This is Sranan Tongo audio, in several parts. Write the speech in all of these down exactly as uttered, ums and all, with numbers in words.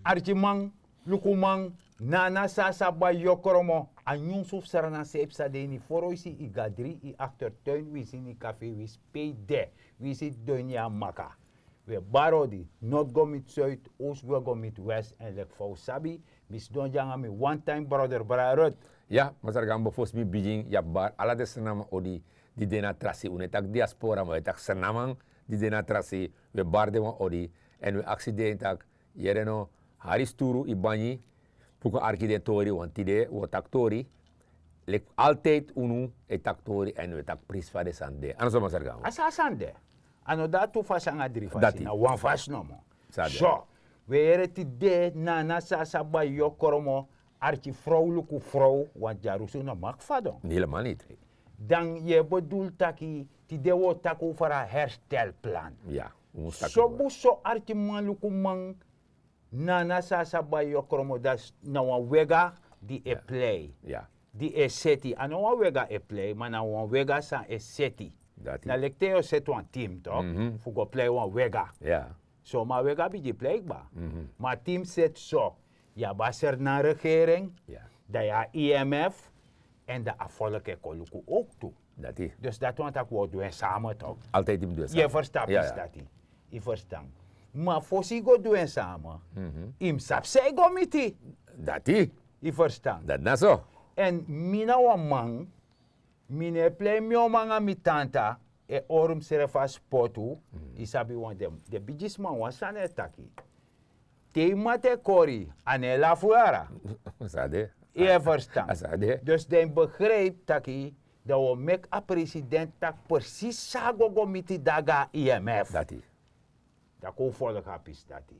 Arkiman, lukuman, nana sasa bai yokromo. A nyunsu fu srana seipsa de ini foroisi, i gadri, i aktertuin, wi sini kafe, wi spei de, wi si doni a maka. Wi e bari odi, not go miti suit, ost go go miti west, èn leki fa un sabi, mi sidon gi nanga mi one time brother, brada Ruth. Ya, masra Gambo, fosi mi bigin, ya bari ala den sranaman odi di de na trasi, un no e taki diaspora, ma wi e taki sranaman di de na trasi, wi e bari den wan odi, èn wi e aksi den taki, yere no, hari sturu i banyi, fu kon arki den tori, want tide wi o taki tori, leki altijd unu e taki tori èn wi e taki prisi fu a den sani de. A no so, masra Gambo? A so a sani de. A no de na tu fasi nanga dri fasi, na wan fasi nomo. So, wi e yere tide, nana sasa bai yokromo, arki frow luku frow, want dyarusu no maki fadon. Helemaal niet. Dan yu e bedoel taki, tide wi o taki over a herstelplan. Ya, un mus taki over. So bun so, arkiman, lukuman, nana sasa bai yokromo, dati na wan wega di e plei. Ya. Di e seti. A no wan wega e plei, ma na wan wega san e seti. Dati. Na leki te yu o seti wan team, toch? Mhm. Fu go plei wan wega. Ya. So, ma wega bigin plei kba. Mhm. Ma team seti so, yu abi a sranaman regering, ya, dan yu abi I M F, èn dan a volk e kon luku ook tu. Dati. Dus dati wani taki wi o du en samen, toch? Altijd yu mus du en samen. Yu e ferstan, ya, pisi dati. Yu ferstan. Ma fosi yu go du en samen, mhm, yu mus sabi san yu go miti. Dati. Yu ferstan. Dati na so. Èn mi na wan man, mi no e plei mi omo nanga mi tanta, e hori misrefi a spotu, mhm, yu sabi, want den, den bigisma wan sani e taki. Te yu mati e kori, a no e lafu yara. A sa de. Yu e ferstan. A sa de. Dus den begrijp taki, dan wi o meki a president taki precies san a go go miti dati go na I M F. Dati. Dan kon un folg a pisi dati.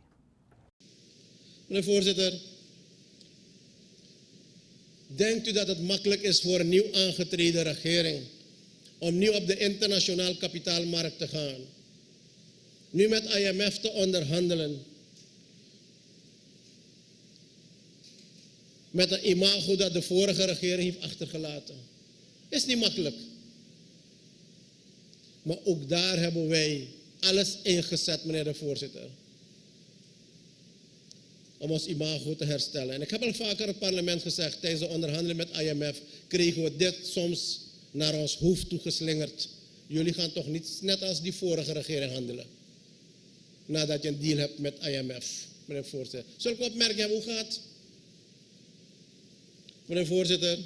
Meneer voorzitter, denkt u dat het makkelijk is voor een nieuw aangetreden regering om nu op de internationale kapitaalmarkt te gaan? Nu met I M F te onderhandelen, met een imago dat de vorige regering heeft achtergelaten. Is niet makkelijk. Maar ook daar hebben wij alles ingezet, meneer de voorzitter, om ons imago te herstellen. En ik heb al vaker in het parlement gezegd, tijdens de onderhandeling met I M F kregen we dit soms naar ons hoofd toe geslingerd. Jullie gaan toch niet net als die vorige regering handelen, nadat je een deal hebt met I M F, meneer voorzitter. Zulke opmerkingen hebben we gehad. Meneer voorzitter,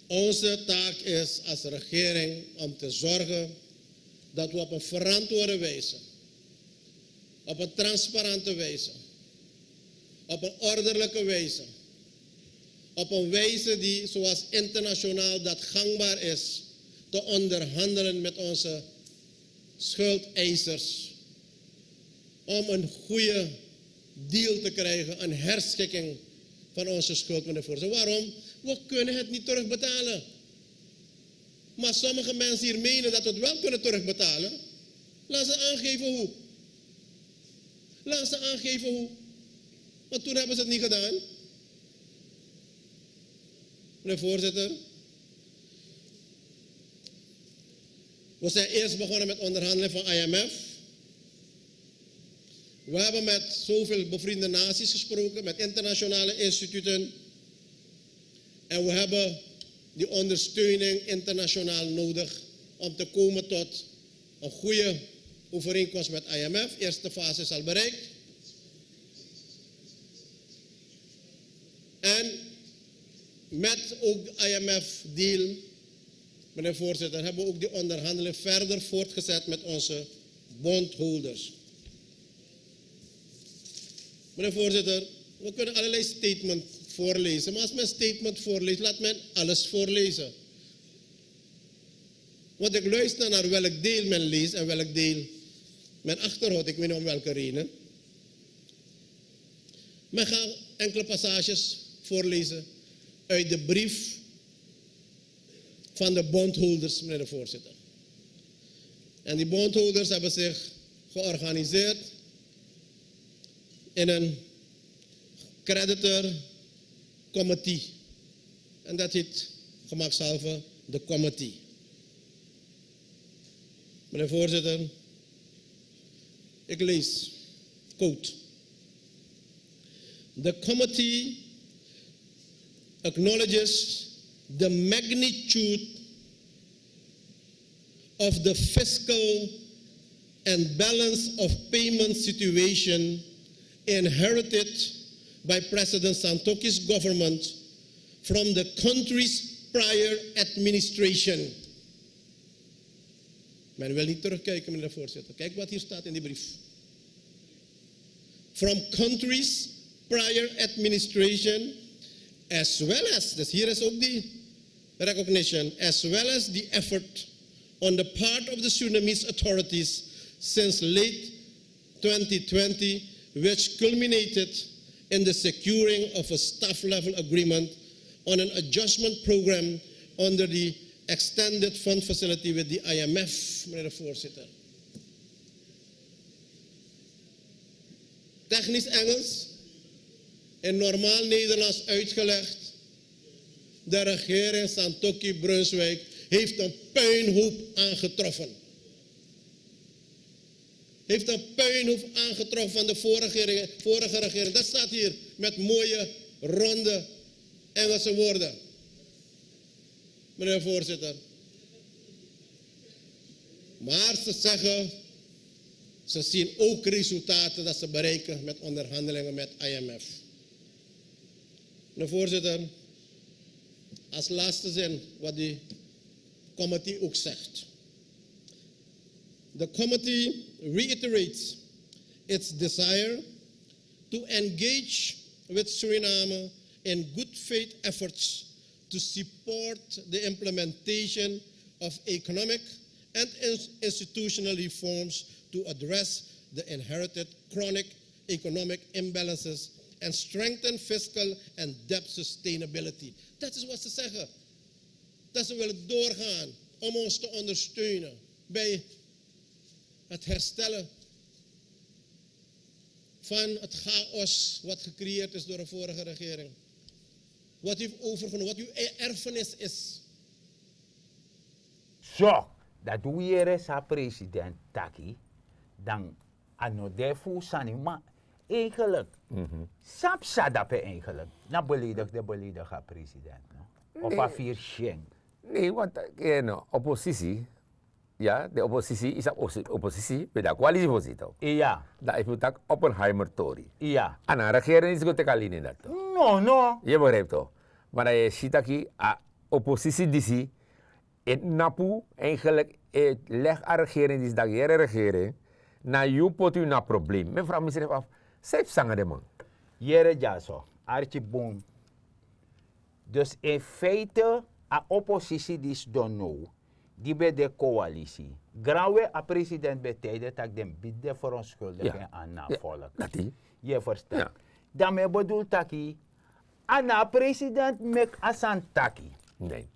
onze taak is als regering om te zorgen dat we op een verantwoorde wijze, op een transparante wijze, op een ordelijke wijze, op een wijze die, zoals internationaal dat gangbaar is, te onderhandelen met onze schuldeisers om een goede deal te krijgen, een herschikking van onze schuld, meneer voorzitter. Waarom? We kunnen het niet terugbetalen. Maar sommige mensen hier menen dat we het wel kunnen terugbetalen. Laat ze aangeven hoe. Laat ze aangeven hoe. Want toen hebben ze het niet gedaan. Meneer voorzitter, we zijn eerst begonnen met onderhandelen van I M F. We hebben met zoveel bevriende naties gesproken, met internationale instituten. En we hebben die ondersteuning internationaal nodig om te komen tot een goede overeenkomst met I M F. Eerste fase is al bereikt. En met ook I M F deal, meneer voorzitter, hebben we ook die onderhandeling verder voortgezet met onze bondholders. Meneer voorzitter, we kunnen allerlei statements voorlezen, maar als men statement voorleest, laat men alles voorlezen. Want ik luister naar welk deel men leest en welk deel men achterhoudt. Ik weet niet om welke reden. Men gaat enkele passages voorlezen uit de brief van de bondholders, meneer de voorzitter. En die bondholders hebben zich georganiseerd in een creditor committee. En dat heet gemakshalve de committee. Meneer voorzitter, Ik lees, quote: "The committee acknowledges the magnitude of the fiscal and balance of payment situation inherited by President Santoki's government from the country's prior administration." Men wil niet terugkijken, meneer de voorzitter. Kijk wat hier staat in die brief. "From countries prior administration, as well as," dus hier is ook die recognition, "as well as the effort on the part of the Surinamese authorities since late twenty twenty, which culminated in the securing of a staff-level agreement on an adjustment program under the extended fund facility with the I M F," meneer de voorzitter. Technisch Engels, in normaal Nederlands uitgelegd: de regering Santoki Brunswijk heeft een puinhoop aangetroffen. Heeft een puinhoop aangetroffen van de vorige regering, vorige regering. Dat staat hier met mooie, ronde Engelse woorden, meneer voorzitter. Maar ze zeggen, ze zien ook resultaten dat ze bereiken met onderhandelingen met I M F. Meneer voorzitter, als laatste zin wat die committee ook zegt. "The committee reiterates its desire to engage with Suriname in good faith efforts to support the implementation of economic and ins-, institutional reforms to address the inherited chronic economic imbalances and strengthen fiscal and debt sustainability." Dat is wat ze zeggen. Dat ze willen doorgaan om ons te ondersteunen bij het herstellen van het chaos wat gecreëerd is door de vorige regering. Wat u heeft overgenomen, wat uw e-, erfenis is. So, dat wi yere san president taki, dan a no de fu sani, ma eigenlijk, san psa dape eigenlijk? Na beledigde, beledigde a president, no? Of a firi syen? Nee, want eh, no, oppositie, ja, de oppositie is op oppositie, bij de coalitievoorzitter. Ja. Dan heeft u tak Oppenheimer Tori. Ja. En dan regering is goed te kalin in dat. No, no. Je begrijpt toch? Maar dan je ziet dat je a oppositie die zie, het napu eigenlijk, het leg a regering die is dat jere regering, na you pot u na probleem. Mevrouw, misref af, zij sanga de man. Yere jaso, archibon. Dus in feite, a oppositie die is don no, die bij de coalitie. Grawe a president bij tijden tak den bied de verontschuldiging aan na volk. Dati. Je verstaat. Dan me bedoel taki, a na president mek a san taki. Nee.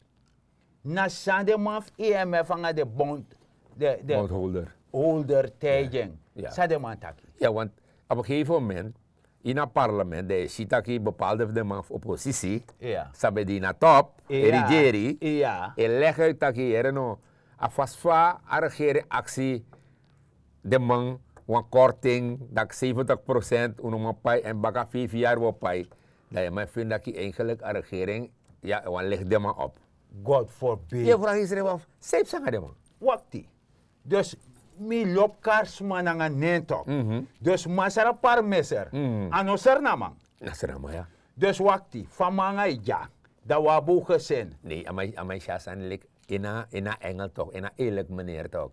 Na san de man fu I M F anga de bond, de, de bondholder, holder tijden. Ja. San de man taki. Ja, want op een gegeven moment, in het parlement, de sitaki bepaalde van de man fu oppositie, ja, sabi di na top, ja, e regeri, ja, e leg uit taki, here no, a fasi fa a regering aksi de man wan korting, dat zeventig procent, unu man pai, en baka vijf jaar wi o pai. Dan je man vindt dat je eigenlijk a regering, ja, wan leg de man op. God forbid. Je vraag is er af, zij sanga de man. Wakti. Dus mi lobi kari sma nanga nen tok. Mhm. Dus masra parmeser. Mhm. A no Sranan man. Na Sranan man, ja. Dus wakti, fa mi nanga yu dya, dan wi abi un gesin. Nee, a man, a man si a sani leki ini a, ini a engel tok, ini a eerlijk meneer tok.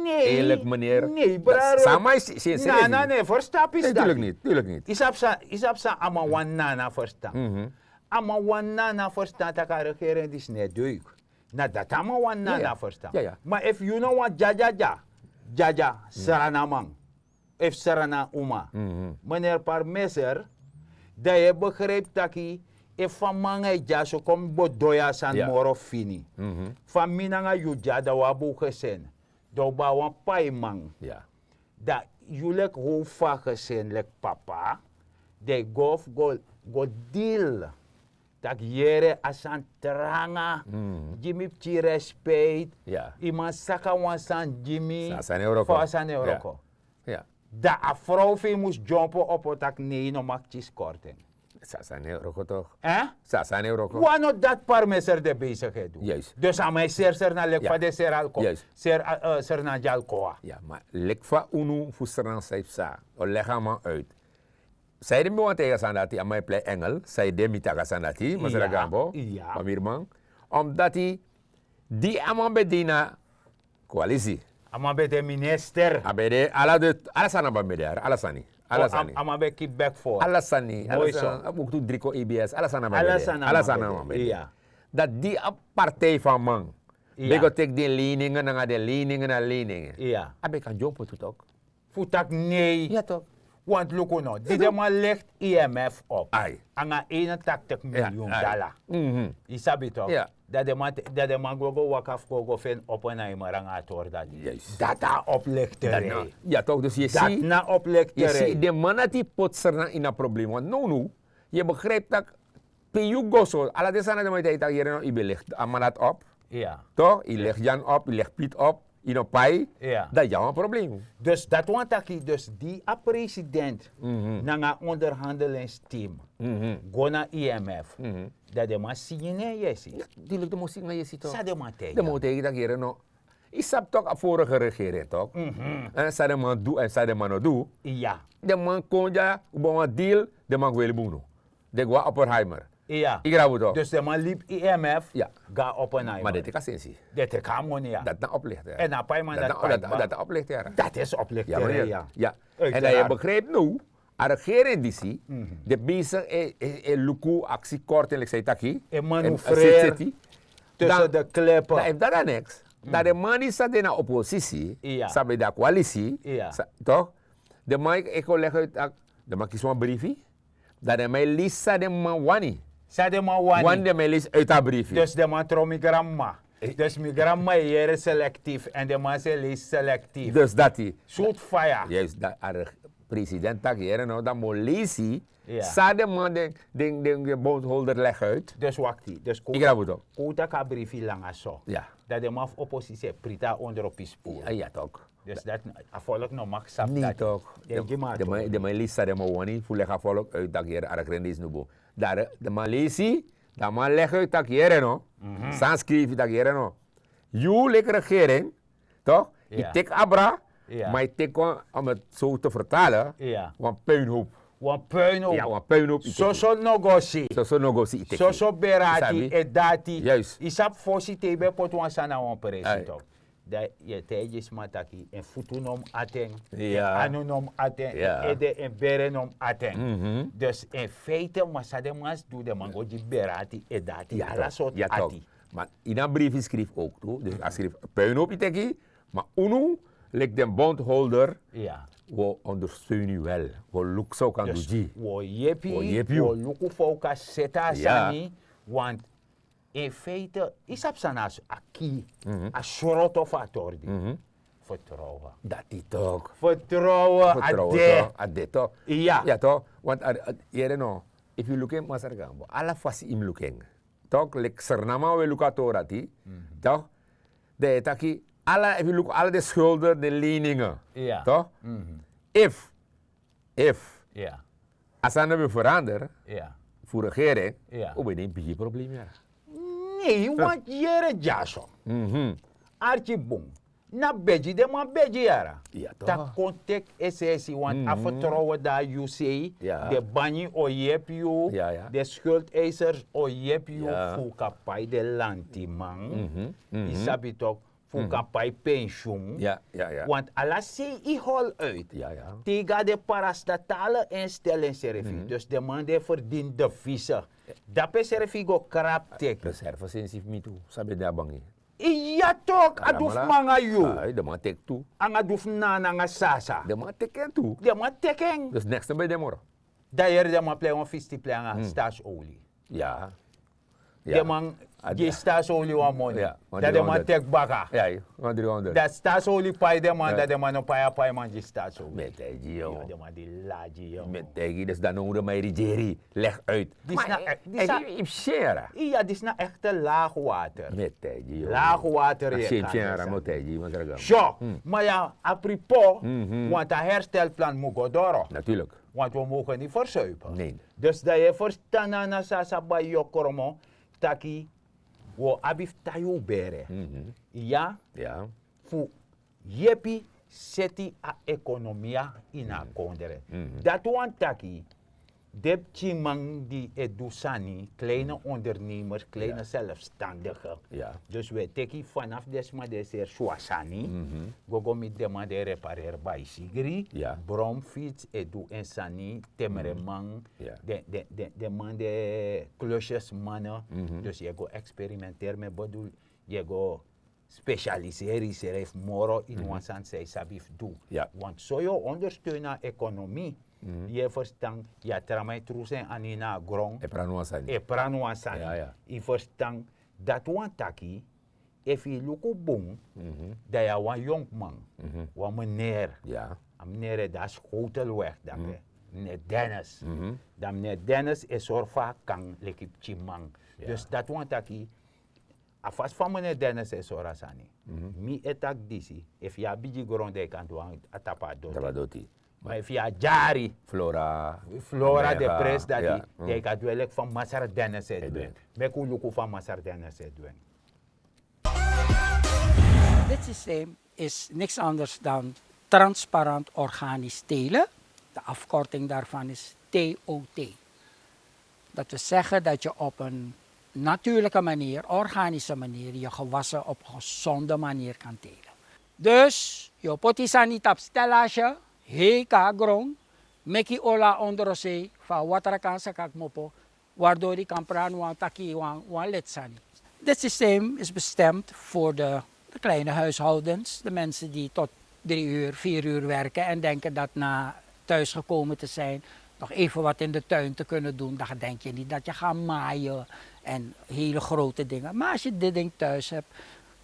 Nee. Eerlijk meneer. Nee, braro. Sama is, is, is, nana no e ferstan pisi dati. Natuurlijk niet, natuurlijk niet. Yu sabi san, yu sabi san a man wani nana ferstan. Mhm. A man wani nana ferstan tak' a regering disi no e deuk. Na dati a man wani nana ferstan. Ja, ja. Ma efu yu no wani dya, dya, dya, dya, dya, Sranan man, efu Sranan uma. Mhm. Meneer parmeser, dan yu e begrijpi taki, efu fa mi nanga yu dya so, kon mi bo doi a sani moro fini. Mhm. Fa mi nanga yu dya, dan wi abi un gesin. Dan un bo abi wan paiman. Ja. Dan yu leki how fa gesin leki papa, dan yu go fu go, go deal. Tak' yere, a sani tranga. Mm. Gi mi pikin respect. Ja. Yu man saka wan sani gi mi. San, san e wroko. Fa san e wroko. Ja. Ja. Dan a frow fu yu mus dyompo opo taki nei, yu no maki kisi korting. Sasani e wroko tok. Sasani e wroko. Wan no dati parmeser de besigi e du. Dus a man e seri sernan leki fa den seri alkoa. Seri sernan di alkoa. Ma leki fa unu fu sernan san yu psa o legi a man uit. San yu de mi ben wani taigi a sani dati a man e plei engel san yu de mi taki a sani dati masra gambo. Famiri man. Omdati di a man ben de ini a koalisi. A man ben de minister. A ben de ala de ala sani a man ben de yara ala sani. Ala sani a man ben kipi bek for ala sani. Ala sani a buktu driko abs ala sani a man ben de. Ala sani a man ben de. Dati di a partij fu a man ben go teki den leiningen nanga den leiningen na leiningen. A ben kan dyompo tu tok. Fu taki nei. Want luku no di den man legi imf op anga eenentaktik miliyun dala. Yu sabi tok? Dan den man go go waka fu go go feni opo na yu mara nanga a tori dati. Dati a oplikteri. Ya tok dus yu si dati na oplikteri. Den man dati poti sernan ini a problem want nownow yu e begripi tak' pe yu go so ala den sani na den man e taigi tak' yere no yu ben legi a man dati op. Tok yu legi jan op yu legi pit op yu no pai. Dan yu na wan problem. Dus dati wani taki dus di a president nanga a onderhandelingsteam go na imf, dan den man si yu na en yesi. Di leki den man o si yu na en yesi tok. San den man taigi den man o taigi tak' yere no. Yu sabi tok a vorige regering tok san den man du èn san den man no du. Den man kon dya un ben wan deal. Den man go weli bun no. Den go na oppenheimer. Yu grabu tok. Dus den man libi imf go na oppenheimer. Ma den teki a sensi. Den teki a moni ya. Dati na oplichter. Èn a paiman dati na oplichter. Dati is oplichter ya. Èn dan yu begripi now a regering disi den besigi e luku aksi korting leki san yu taki e manoeuvreer. Tussen de kleppen. Dan efu dati na niks dan den man di sa de na opposisi, sa ben de na koalisi, tok? Den man e kon legi uit tak' den man kisi wan briefi. Dan den man e lisi san den man wani. San den man wani. Den man e lisi uit a briefi. Dus den man tron mi granmama. Dus mi granmama e yere selektif èn den man se lesi selektif. Dus dati. Surtu faya. President taki yere no dan mi o lesi san den man den bondholder legi uit. Dus wakti dus kon taki a briefi langa so. Dan den man fu oposisi e priti a ondro pispuru. Ya tok. Dus dati a volk no maki sabi dati. Den man e lesi san den man wani fu legi a volk uit tak' yere a regrendesi no bun. Dan den man lesi dan man legi uit tak' yere no. San skrifi tak' yere no. Yu leki regering tok yu teki abra. Ma yu teki wan om het so te vertalen wan puinhoop. Wan puinhoop. Soso no go si. Soso no go si yu teki soso berati e dati. Yu sabi fosi te yu ben poti wan sani na wan presi tok. Dan yu e taigi sma taki en futu no mus ati en, en anu no mus ati en, en ede en bere no mus ati en. Dus en feite ma san den man si du den man go gi berati e dati ala sortu ati. Ma ini a briefi skrifi ouk tu dus a skrifi puinhoop yu teki. Ma unu leki den bondholder wi o ondersteun yu wel. Wi o luku san wi kan du gi wi o yepi yu wi o luku fa wi kan seti a sani. Want in feite yu sabi san na a key a sroto fu a tori di. Vertrouwen. Dati tok. Vertrouwen a de. A de tok. Ya tok. Want yere no efu yu luku en masra gambo ala fasi yu mus luku en. Tok leki sernama we luku a tori dati. Tok. Dan yu e taki ala efu yu luku ala den skulder den leiningen. Tok. Efu efu a sani no ben verander fu regering, un ben de ini bigi problem yara. Nei want yere dyaso arki bun. Na begi den man begi yara. Tak' kon teki esesi want a vertrouwen dan na yu sei. Den banyi o yepi yu. Den skuldeisers o yepi yu fu un kan pai den lantiman. Yu sabi tok fu un kan pai pensyun. Want ala sei yu holi uit te yu go na den parastatale instel en srefi dus den man di e ferdini devise. Dape srefi yu go krabu teki. Reserve sensi fu mi tu san ben de na bangi. Ya tok a du fu mi nanga yu. Den man teki tu. Nanga du fu nana nanga sasa. Den man teki en tu. Den man teki en. Dus neks no ben de moro. Dan yere den man plei wan fisti plei nanga stasi oli. Ya. Den man gi statsoli wan moni. Dan den man teki baka. Dan statsoli pai den man, dan den man no pai a paiman gi statsoli. Mi e taigi yu. Den man di lagi yu. Mi e taigi yu, dus dan no hondro man e rigeri. Leg uit. Disi na ekte laagwater. Mi e taigi yu. Laagwater. So, ma ya, apropos, want a herstelplan mu go doro. Natuurlik. Want we mogen niet verzuipen. Dus dan yu e ferstan na, na san a sa bai yu kromo, taki, wi o abi fu tan yu bere. Ya, fu yepi seti a ekonomia ini a kondre. Dati wani taki, den pikinman di e du sani, kleine ondernemers, kleine zelfstandige. Dus wi e teki fanaf den sma di e seri swa sani, go go miti den man di e repareri baisigri, bromfits, e du en sani, temreman, den man di e klusjesmannen. Dus yu e go eksperimenteri, mi e bedoel, yu e go spesialiseri yusrefi moro ini wan sani san yu sabi fu du. Want so yu o ondersteun a ekonomi. Yu e ferstan, yu a tra man e trusu en anu ini a gron, e prani wan sani. Yu ferstan? Dati wani taki, efu yu luku bun, dan yu na wan yonkman, wan meneer, a meneer e de a schotelweg dape, meneer Dennis. Dan meneer Dennis e sori fu a kan leki pikinman. Dus dati wani taki, a fasi fa meneer Dennis e sori a sani, mi e taki disi, efu yu abi bigi gron dan yu kan du wan a tapu a doti. Ma efu yu abi dyari, flora, de pres dati, dan yu kan du en leki fa masra Dennis e du en. Meki un luku fa masra Dennis e du en. Dit systeem is niks anders dan transparant organisch telen. De afkorting daarvan is T O T. Dat wil zeggen dat je op een natuurlijke manier, organische manier, je gewassen op een gezonde manier kan telen. Dus yu o poti sani tapu stellage, hei kon na gron, meki olo a ondrosei fu a watra kan saka kmopo, waardoor yu kan prani wan taki wan leti sani. Dit systeem is bestemd voor de, de kleine huishoudens, de mensen die tot drie uur, vier uur werken en denken dat na thuis gekomen te zijn nog even wat in de tuin te kunnen doen. Dan denk je niet dat je gaat maaien en hele grote dingen. Maar als je dit ding thuis hebt,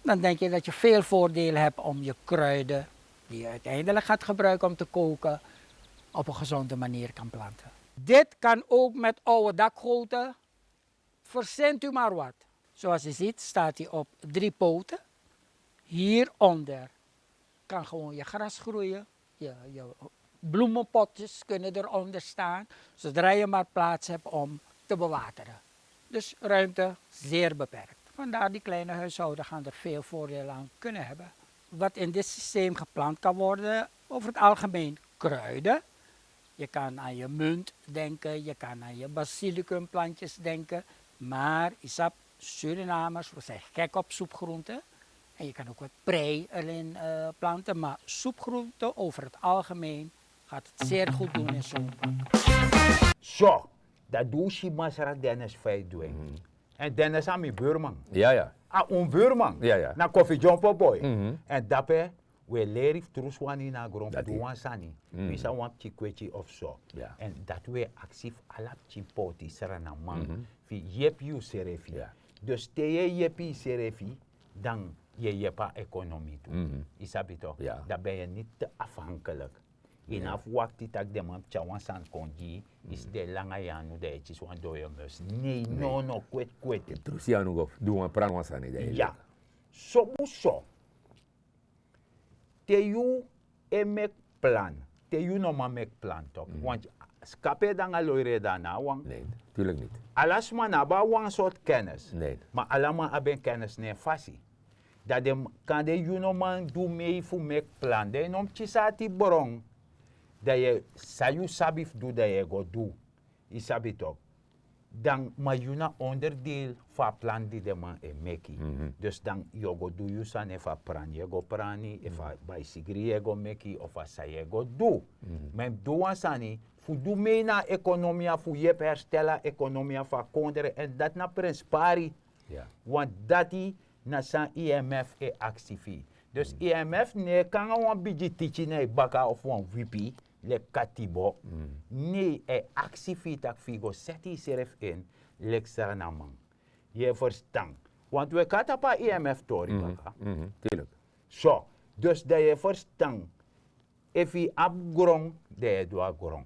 dan denk je dat je veel voordelen hebt om je kruiden, die je uiteindelijk gaat gebruiken om te koken, op een gezonde manier kan planten. Dit kan ook met oude dakgoten. Verzint u maar wat. Zoals u ziet staat hij op drie poten. Hieronder kan gewoon je gras groeien. Je, je bloemenpotjes kunnen eronder staan. Zodra je maar plaats hebt om te bewateren. Dus ruimte zeer beperkt. Vandaar die kleine huishouden gaan er veel voordeel aan kunnen hebben. Wat in dit systeem geplant kan worden, over het algemeen kruiden. Je kan aan je munt denken, je kan aan je basilikumplantjes denken. Maar isap, Surinamers, we zijn gek op soepgroenten. En je kan ook wat prei erin uh, planten. Maar soepgroenten over het algemeen gaat het zeer goed doen in zomer. So, dat doe si masra Dennis fa yu du en. En Dennis a mi burman. A un burman. Na Kofi Jompo boy. En dape, we leri fu trusu wani na gron fu du wan sani. Wi sa wan pikin kweti of so. En dati we aksi fu ala pikin poti sranaman. Fu yepi yusrefi. Dus te yu e yepi yusrefi, dan yu e yepi a ekonomi tu. Yu sabi tok? Dan ben yu niti te afhankelijk. Yu no abi fu wakti tak' den man mus tyari wan sani kon gi yu, yu sidon langa yu anu dan yu e kisi wan doyo mus. Nei, no no, kweti kweti. Trusu yu anu go du wan prani wan sani dan yu e leki. So bun so, te yu e meki plan, te yu no man meki plan tok, want skapu ede nanga loiri ede a no a wan. Ala sma no abi a wan sortu kennis. Ma ala man abi en kennis na en fasi. Dan den kande yu no man du mei fu meki plan, dan yu no mus kisi ati bron. Dan yu e, san yu sabi fu du dan yu e go du. Yu sabi tok? Dan ma yu na onderdeel fu a plan di den man e meki. Dus dan yu o go du yu sani, efu a prani yu e go prani, efu a baisigri yu e go meki, of a san yu e go du. Ma yu mus du wan sani fu du mei na a ekonomia, fu yepi herstel a ekonomia fu a kondre, en dati na prenspari. Want dati na san I M F e aksi fu yu. Dus I M F no e kon nanga wan bigi tiki na yu baka of wan wipi leki katibo. Nei, a e aksi fu yu tak' fu yu go seti yusrefi ini leki sranaman. Yu e ferstan? Want wi e kon na tapu a imf tori baka. So, dus dan yu e ferstan, efu yu abi gron, dan yu e du a gron.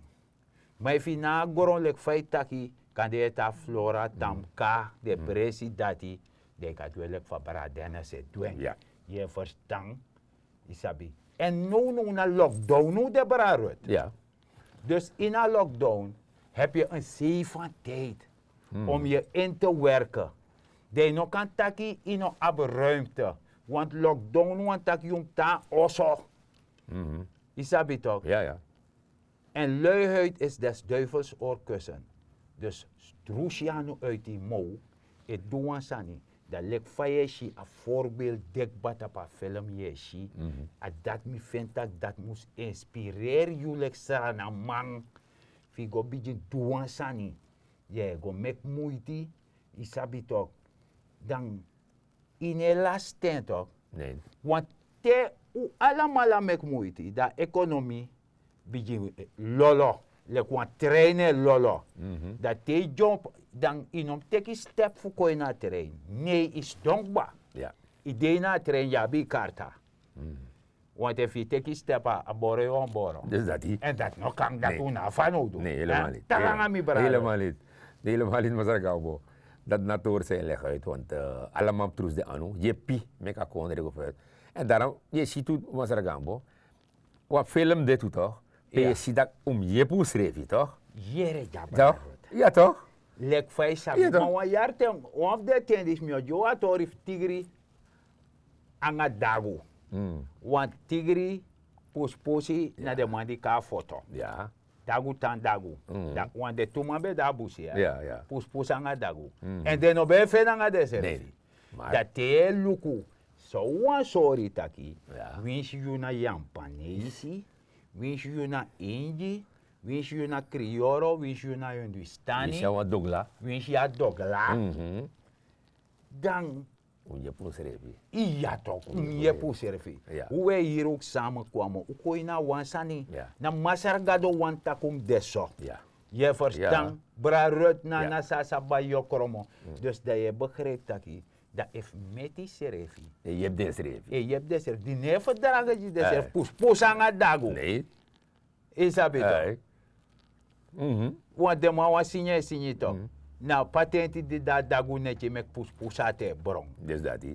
Ma efu yu no abi gron, leki fa yu taki, kande yu e tan flora tamka, den presi dati, dan yu kan du en leki fa brada dennis e du en. Yu e ferstan? Yu sabi. Èn nownow na lockdown now de brada ruth. Dus ini a lockdown heb yu en sei fan tijd om yu in te werken. Dan yu no kan taki yu no abi ruimte. Want lockdown wani taki yu mus tan na oso. Yu sabi tok? En luihuid is des duivels oorkussen. Dus strusi anu uit yu mow, e du wan sani. Dan leki fa yu e si a voorbeeld dikba tapu a film yu e si. A dati mi feni tak' dati mus inspireri yu leki sranaman, fu yu go bigin du wan sani. Yu e go meki muiti. Yu sabi tok? Dan yu no e lasi ten tok? Want te un alamala meki muiti, dan a ekonomi bigin lolo, leki wan trein e lolo. Dan te yu dyompu, dan yu no mus teki step fu kon ini a trein. Nei, yu sidon kba. Yu de ini a trein, yu abi yu karta. Want efu yu teki step, a boro yu wan boro. Èn dati no kan, dati un no abi fanowdu. Taki nanga mi brada. Helemaal niet, masra gambo. Dati na tori san yu legi uit, want ala man mus trusu den anu, yepi meki a kondre go feru. Èn darom yu e si tu, masra gambo, wan film de tu tok', pe yu e si tak' un mus yepi unsrefi tok'. Yere dya brada ruth. Ya tok'. Leki fa yu sabi, ma wan yari ten, wan fu den ten disi mi o gi wan tori fu tigri nanga dagu. Wan tigri, puspusi na den man di kon na foto. Dagu tan dagu. Wan den tu man ben de na busi ya. Puspusi nanga dagu. Èn den no ben e feni nanga densrefi. Dan te yu e luku, sowan sori taki, winsi yu na yampanesi, winsi yu na ingi, winsi yu na kriyoro, winsi yu na hindustani, winsi yu a dogla, dan un yepi unsrefi. Iya tok', un yepi unsrefi. Un e hiri un sami kwamo, un kon ini a wan sani. Na masra gado wani tak' un mus de so. Yu e ferstan? Brada ruth, na na so a sa bai yu o kromo. Dus dan yu e begripi taki, dan efu meti srefi, e yepi densrefi, di no e ferdrage gi densrefi, puspusi nanga dagu. Yu sabi tok'? Wan den man wan singi e singi tok'. Na patenti di de na dagu neti meki puspusi ati e bron.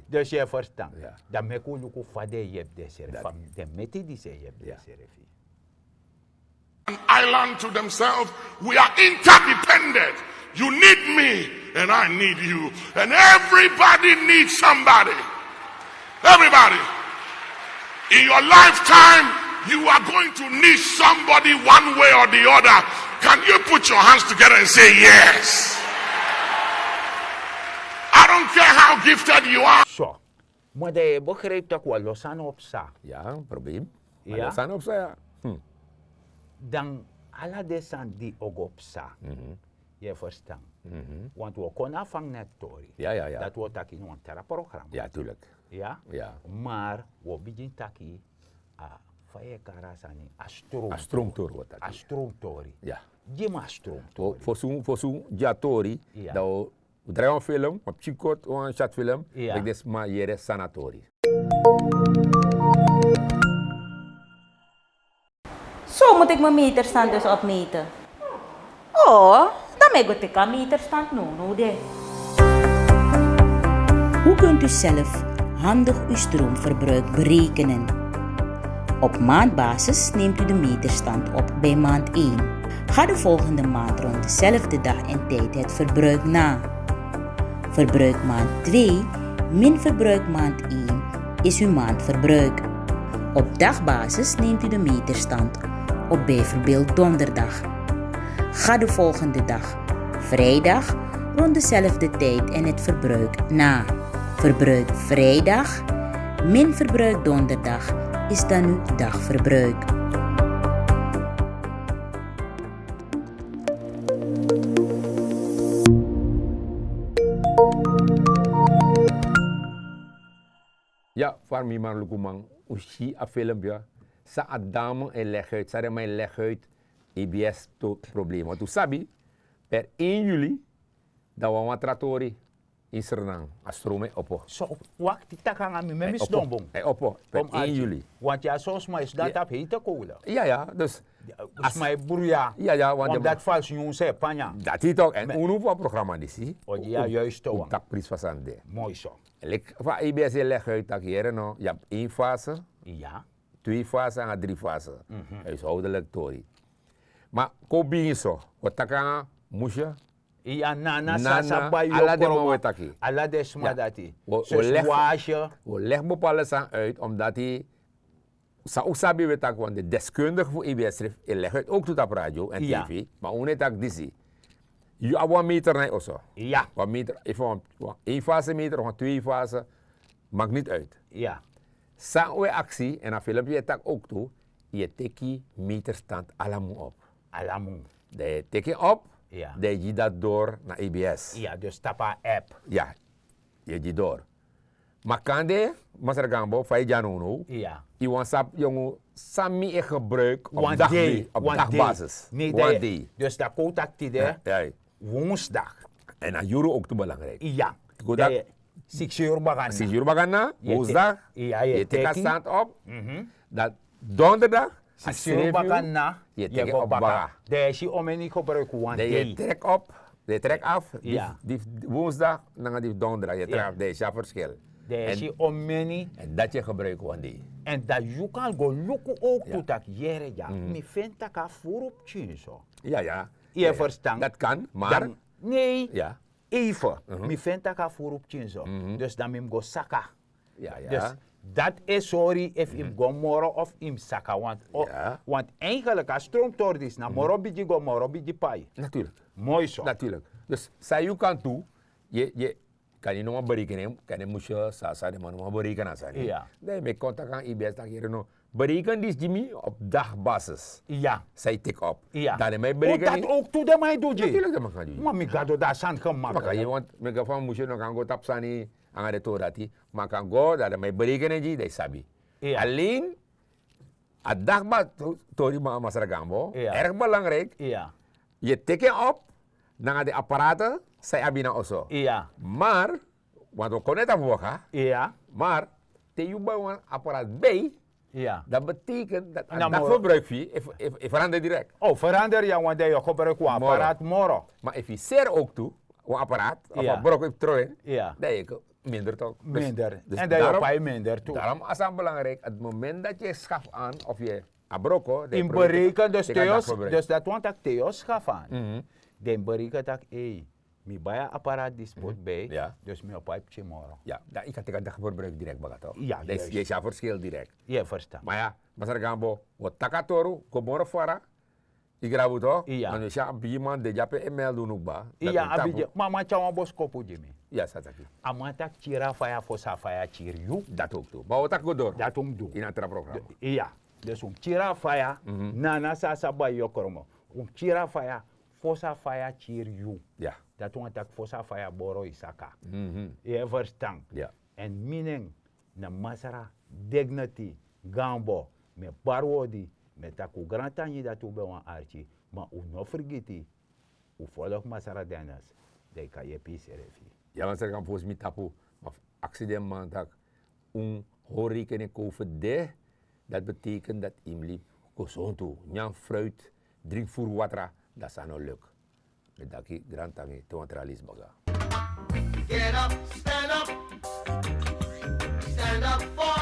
Dus yu e ferstan? Dan meki un luku fa den e yepi densrefi, fa den meti disi e yepi densrefi. An island to themselves. We are interdependent. You need me and I need you. And everybody needs somebody. Everybody. In your lifetime, you are going to need somebody one way or the other. Can you put your hands together and say yes? I don't care how gifted you are. So, ma dan yu e begripi tak' wan lo sani o psa. Ya, problem. Wan lo sani o psa ya. Dan ala den sani di o go psa, yu e ferstan? Want wi o kon na a fangneti tori. Dati wi o taki ini wan tra programa. Ya, ma wi o bigin taki a, fa yu e kari a sani, a stromtori. A stromtori. Gi mi a stromtori. Fosun, fosun gi a tori, dan wi o drai wan film, wan pikin kort, wan short film, meki den sma yere san na tori. So moet ik mijn meterstand dus opmeten? Oh, dan mi go teki a meterstand nownow de. Hoe kunt u zelf handig uw stroomverbruik berekenen? Op maandbasis neemt u de meterstand op bij maand één. Ga de volgende maand rond dezelfde dag en tijd het verbruik na. Verbruik maand twee min verbruik maand één is uw maandverbruik. Op dagbasis neemt u de meterstand op bijvoorbeeld donderdag. Ga de volgende dag, vrijdag, rond dezelfde tijd en het verbruik na. Verbruik vrijdag min verbruik donderdag is dan uw dagverbruik. Ya, farmiman, lukuman, un si a filmpi ya. San a dame e legi uit, san den man e legi uit, A B S to problema. Want un sabi, per één juli, dan wan wan tra tori. Insernan a stromu e opo. So, wakti taki nanga mi, mi sidon bun. Opo pe één juli. Want ya so sma e sidon tapu heite kowle. Ya ya, dus sma e bruya. Ya ya, want dati falsi nyunsu e panya. Dati tok, en unu fu a programa disi o gi ya. Juist o wan taki prinsi fu a sani de. Moi so. Leki fa a ibs e legi uit taki yere no, yu abi één fase, twee fase nanga drie fase. Huishoudelik tori. Ma kon bigin so, o taki nanga musye. Iya, nana, sasa bai ala den man we taki. Ala den sma dati. Wi o legi bepaalde sani uit, omdati san un sabi we taki wan de deskundige fu ibs srif e legi uit ook tu tapu radio en tv. Ma un no e taki disi. Yu abi wan meter na yu oso. Wan meter, efu wan één fase meter of wan twee fase, maki niti uit. San we aksi en a filmpi e taki ook tu, yu e teki meterstand alamu op. Alamu. Dan yu e teki en op, dan yu e gi dati dori na ibs. Ya, dus tapu a app. Ya, yu e gi dori. Ma kande, masra gambo fa yu e gi a nownow, yu wani sabi yongu san mi e gebruik op dagbasis. Wan dei. Dus dan kon un taki tide, woensdag. En a yuru ook tu belangrijk. Ya. Siksi yuru baka na. Siksi yuru baka na, woensdag. Yu e teki a stand op. Dan donderdag, siksi yuru baka na, yu e teki en op baka. Dan yu e si omeni gebruik wan dei. Dan yu e trek op, dan yu e trek af. Di woensdag nanga di donderdag yu e trek af, dan yu e si a verschil. Dan yu e si omeni. En dati yu e gebruik wan dei. En dan yu kan go luku ook tu taki yere ya, mi feni tak' a furu pikin so. Ya ya. Yu e ferstan? Dati kan, maar. Nee. Even, mi feni tak' a furu pikin so. Dus dan mi mus go saka. Dus dati e sori efu yu mus go moro of yu mus saka. Want eigenlijk a stromtori disi na moro bigi go, moro bigi pai. Moi so. Natuurlik. Dus san yu kan tu, yu e, kan yu no man berekenen, kan yu mus yu sasa den man no man berekenen a sani. Dan yu meki kontak nanga ibs taki yere no, bereken disi gi mi op dagbasis. San yu teki op. Dan den man e bereken. Dati ook tu den man e du gi. Natuurlik den man kan du gi. Ma mi gado, dan a sani gemakkelijk. Ma kan yu, want mi go fa mi mus yu no kan go tapu sani nanga den tori dati. Ma kan go dan den man e bereken en gi, dan yu sabi. Alleen a dagbasis tori, masra gambo, erg belangrijk. Yu e teki en op nanga den apparaten san yu abi na oso. Maar want wi kon net a fu waka. Maar te yu bai wan apparaat bij, dat betekent dat a dagverbruik fu yu e verander direct. O verander ya, want dan yu o gebruik wan apparaat moro. Maar efu yu seri ook tu wan apparaat of a broko yu mus tron en, dan yu minder toch. Minder. En dan yu o pai minder tu. Daarom a sani belangrijk, het moment dat yu e schaf aan of yu a broko, dan yu mus bereken. Dus dati wani taki te yu o schaf aan, dan yu mus bereken taki ei, mi bai a apparaat disi poti bij, dus mi o pai pikin moro. Ya, dan yu kan teki a dagverbruik direct baka toch. Ya, dan yu e si a verschil direct. Yu e ferstan? Ma ya, masra gambo, wi o taki a tori go moro fara. Yu grabu toch? Ma no si a bigi man de dyape e meld unu kba. Ya, a bigi man. Ma a man tyari wan boskopu gi mi. Ya, san a taki? A man taki kiri a faya fosi a faya kiri yu. Dati ook tu. Ma wi o taki go dori. Dati un mus du ini a tra programa. Ya. Dus un mus kiri a faya, nana sasa bai yokromo. Un mus kiri a faya fosi a faya kiri yu. Dati wani taki fosi a faya boro yu saka. Yu e ferstan? En mi nen na masra Dignity Gambo. Mi e bari un odi. Mi e taki un grantangi dati un ben wani arki. Ma un no fergiti, un folok masra Dennis, dan yu kan yepi yusrefi. Ya, masra Gambo, fosi mi tapu, ma aksi den man taki un hori rekening over de. Dat betekent dat yu mus libi gesontu, nyan fruit, drink furu watra, dan san no luk. Mi daki grantangi te wan tra leisi baka. Get up, stand up. Stand up for